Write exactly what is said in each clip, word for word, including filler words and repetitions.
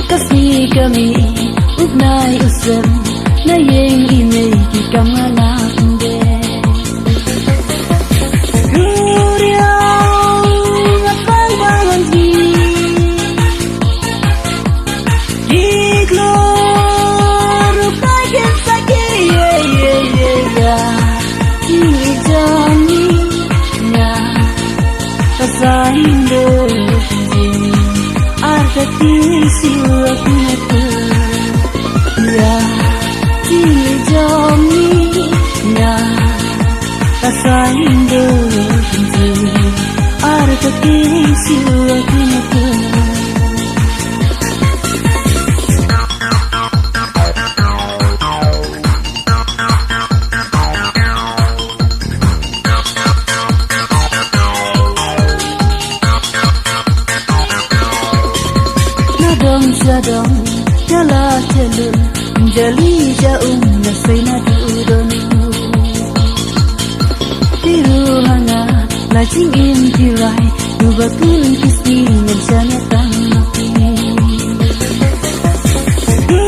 Ka sngi ka mih u bnai u sem, na ïeng i mei ki kam nga la pynbeit. Ku riaw nga pang bang ngan ji. Ki klur u kai kin sa ki ye ye ye ya. Ki jong ni nga. Ka sa indo ji. Ar ka ki siwa ki na tu. Ya. Ki jong ni nga. Ka sa indo ji. Ar ka ki siwa ki na tu. Na dong sha dong, na la sha lun, jali ja um na sei na du don. Tiru hanga, la jingim kirai, du ba kun kisni ngan sha na tang na ki. Ku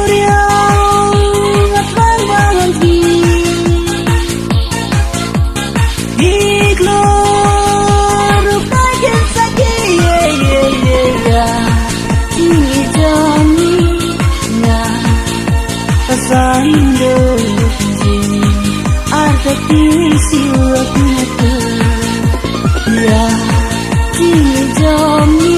riaw nga pang bang ngan ji. Ki klur u kai kin sa ki ye ye ye ya. Ki jong ni nga. Ka sa indo ji. Ar ka ki siwa ki na tu. Ya. Ki jong ni